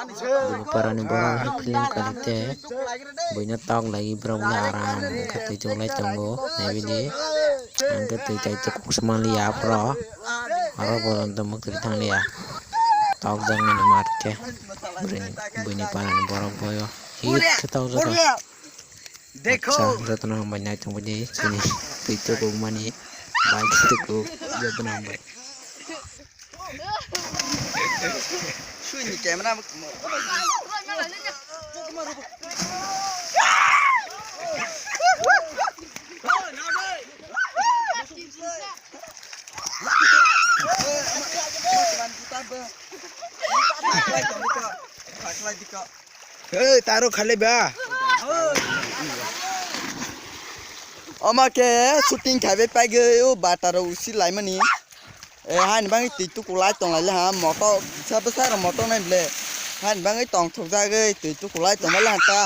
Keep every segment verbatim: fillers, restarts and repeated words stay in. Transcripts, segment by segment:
Buini parani borok hai film kwrwi tei buino tok laiwi borok le aram khe twi chuk lai tongo. Naibidi hwnkhe twi tai twi kuk sma li ya aphuru oro bo mwktwi thang li ya. Tok jakmani mat khe buini parani borok boyo hit khe tok jago. Acha, jotono hambai nai tongbaidi chini twi tukuk mani bai tukuk jotono hambai. Sui ni camera. Hey, taro khale ba. Oma ke shooting khaibai paigwi o bataro usi laimani. E, hani bangwi twi tukulai tonglai le ha, moto, kisa bwsa rok moto nai ble. Hani bangwi tongthok jagwi twi tukulai tonglai le ha ta.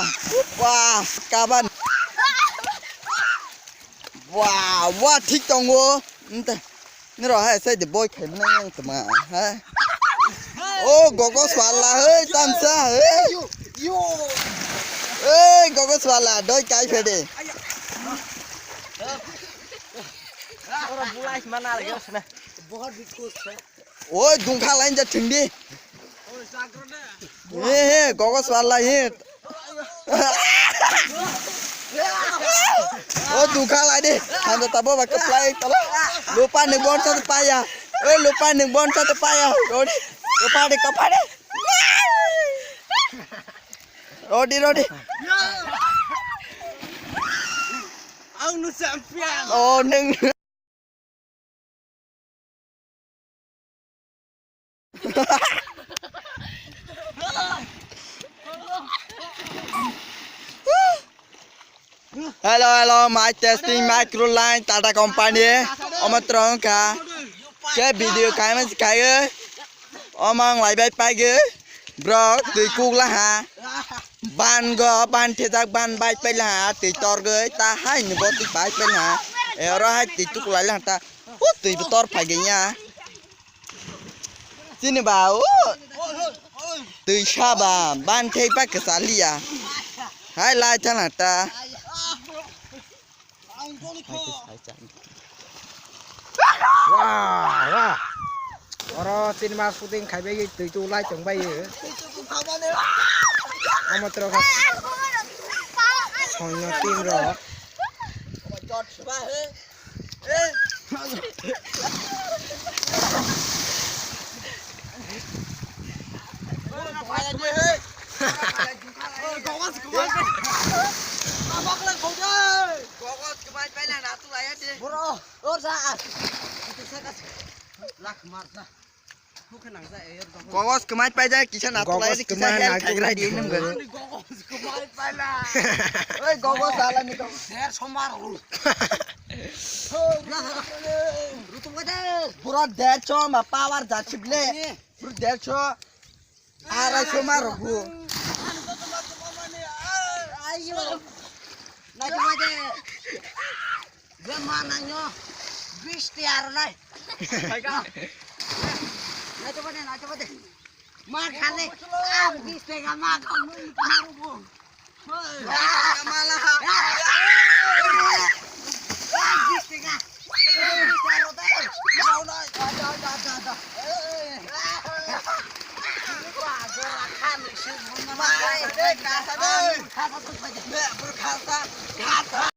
Wah, kaban. Wah, wah, thik tongo. Nte. Niro hai sai de boy khai mwnang yang tama, ha? O, gogo swala, hey, tamsa, hey. Hey, gogo swala, doi kai phede. Ora bulai mana lagi sana. Oi, dungkha lain ja thingdi. He, he, gogo swala he. O dukha lai de, hando tabo ba kaplai tala. Lupa ni bon sa paya. Oi, lupa ni bon sa paya. Rodi, lupa de kapade. Rodi, rodi. Ang no champion. Oh, neng. Hello, hello, mic testing, micro line, Tata company. Omo tong kha. Ke video kaima kaye. Omo ang lai bai paige. Bro, twi kuk la ha. Ban go, ban thejak, ban bai paila ha, twi torgwi, ta hai ni bo twi bai paila ha. E oro hai twi tukulai la ha ta. O twi bo tor phai genya. Chini ba, o. Twi sa ba, ban thei pa kwchaliya. Hai lai chan ha ta. Wah, wah. Oro chini ma shooting khaibai twi tu lai tongbai. Omo tro kha. Soino team rok. Bro, or sa. Lak mar sa. Kogos kwmai paijak kisa na tulai kisa help khagra di nung. Kogos kwmai paila. Oi, kogos sala ni kogos. Der somar. Rutum kata. Bro, der choma power ja chible. Bro, der cho. Arai somar rugu. Ayo. Nai kemai de. Dia mana nyo? Bis tiar nai. Hai ka? Nai coba deh, nai coba deh. Ma khale. Ah, bis tega ma khale. Maru bo. Bis tega mala. Ah, bis tega. Bis tega rota. Mau nai. Ada, ada, ada, ada.